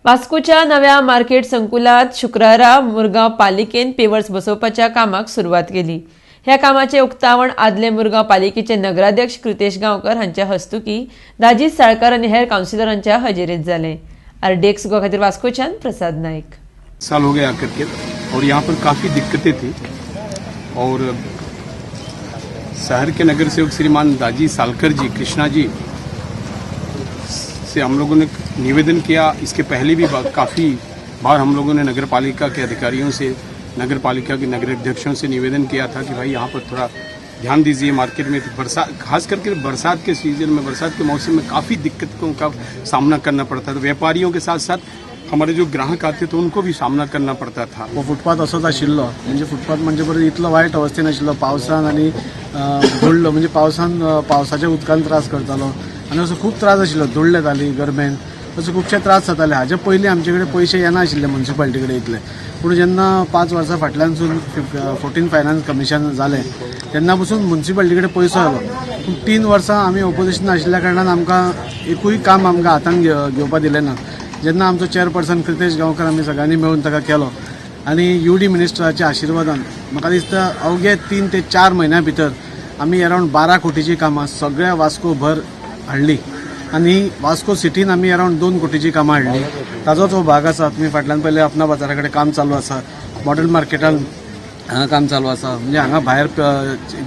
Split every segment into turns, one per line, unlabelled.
वास्कोच्या नव्या मार्केट संकुलात शुक्रारा मुरगांव पालिकेन पेवर्स बसोवपाच्या कामाक सुरवात केली. ह्या कामाचे उक्तावण आदले मुरगांव पालिकेचे नगराध्यक्ष कृतेश गांवकर हांच्या हस्तुकी दाजी साळकार आनी हेर कावन्सिलरांच्या हजेरेत जालें. आरडीएक्स गोवा खातीर वास्कोच्यान प्रसाद नायक.
साल हो गया आकर के और यहाँ पर काफ़ी दिक्कतें थी और शहर के नगर सेवक श्रीमान दाजी सालकर जी, कृष्णा जी से हम लोगों ने निवेदन किया. इसके पहले भी काफ़ी बार हम लोगों ने नगर पालिका के अधिकारियों से, नगर पालिका के नगर अध्यक्षों से निवेदन किया था कि भाई, यहाँ पर थोड़ा ध्यान दीजिए. मार्केट में बरसात, खास करके बरसात के सीजन में, बरसात के मौसम में काफ़ी दिक्कतों का सामना करना पड़ता था. व्यापारियों के साथ साथ हमारे जो ग्राहक आते थे, उनको भी सामना करना पड़ता था.
हो फुटपाथ असोच आशिल्लो, म्हणजे फुटपाथ म्हणजे बरो इतलो वायट अवस्थेन आशिल्लो. पावसान आनी धुल्ल, म्हणजे पावसान पावसाच्या उदकान त्रास करतालो आनी असो खूब त्रास आशिल्लो. धुल्ल येताली गरमेन, अशे खुबशे त्रास जाताले. हाजे पयलीं आमचे कडेन पयशे येनाशिल्ले म्युन्सिपालिटी कडेन इतले. पूण जेन्ना 5 वर्सां फाटल्यानसून 14 फायनान्स कमिशन जालें, तेन्ना पसून म्युन्सिपालिटी कडेन पयसो आयलो. पूण 3 वर्सां आमी ओपोजिशन आशिल्ल्या कारणान आमकां एकूय काम आमकां हातान घेवपा दिलें ना. जेन्ना आमचो चेअरपर्सन क्रितेश गांवकर, आमी सगळ्यांनी मेळून ताका केलो आनी यू डी मिनिस्टराच्या आशिर्वादान म्हाका दिसता अवघे 3 ते 4 म्हयन्या भितर आमी अरावंड 12 कोटीची कामां सगळ्या वास्को भर हाडली आनी वास्को सिटीन आमी अरावंड 2 कोटीची कामां हाडली. ताजोच हो भाग आसा. तुमी फाटल्यान पयले अपना बाजारा कडेन काम चालू आसा, मॉडर्न मार्केटान हांगा काम चालू आसा. म्हणजे हांगा भायर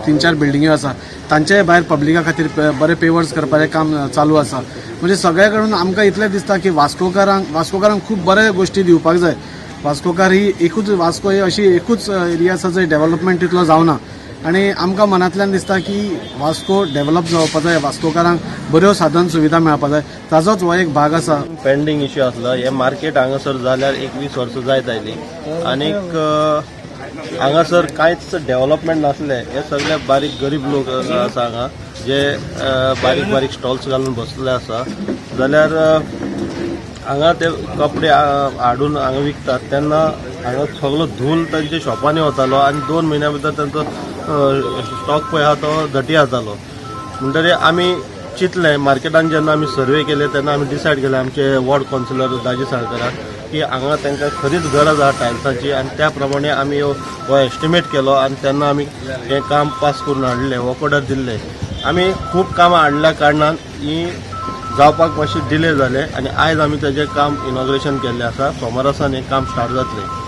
तीन चार बिल्डिंग्यो आसा, तांचे भायर पब्लिका खातीर बरे पेवर्स करपाचें काम चालू आसा. म्हणजे सगळे कडून आमकां इतलें दिसता की वास्कोकारांक खूब बरे गोश्टी दिवपाक जाय. वास्कोकार ही एकूच, वास्को ही अशी एकूच एरिया आसा जंय डेव्हलपमेंट तितलो जावना आनी आमकां मनांतल्यान दिसता की वास्को डेव्हलप जावपा जाय, वास्कोकारांक बऱ्यो साधन सुविधा मेळपा जाय. ताजोच हो एक भाग आसा.
पेंडींग इश्यू आसलो. हे मार्केट हांगासर जाल्यार एक 20 वर्सां जायत आयली आनीक हांगासर कांयच डेव्हलपमेंट नासलें. हे सगळे बारीक गरीब लोक आसा हांगा, जे बारीक बारीक स्टॉल्स घालून बसले आसा. जाल्यार हांगा ते कपडे हाडून हांगा विकतात तेन्ना हांगा सगळो धूल तांच्या शॉपांनी वतालो आनी 2 म्हयन्या भितर तांचो स्टॉक पळय आहा तो घटी जातालो. म्हणटकीर आमी चिंतलें, मार्केटान जेन्ना आमी सर्वे केले तेन्ना आमी डिसायड केलें आमचे वॉर्ड कावन्सिलर दाजी साळकराक की हांगा तांकां खरीच गरज आहा टायल्साची आनी त्या प्रमाणे आमी हो एस्टिमेट केलो आनी तेन्ना आमी हें काम पास करून हाडलें, वर्क ऑर्डर दिल्लें. आमी खूब कामां हाडल्या कारणान ही जावपाक मातशी डिले जाले आनी आयज आमी तेजें काम इनॉग्रेशन केल्लें आसा. सोमारा सावन हें काम स्टार्ट जातलें.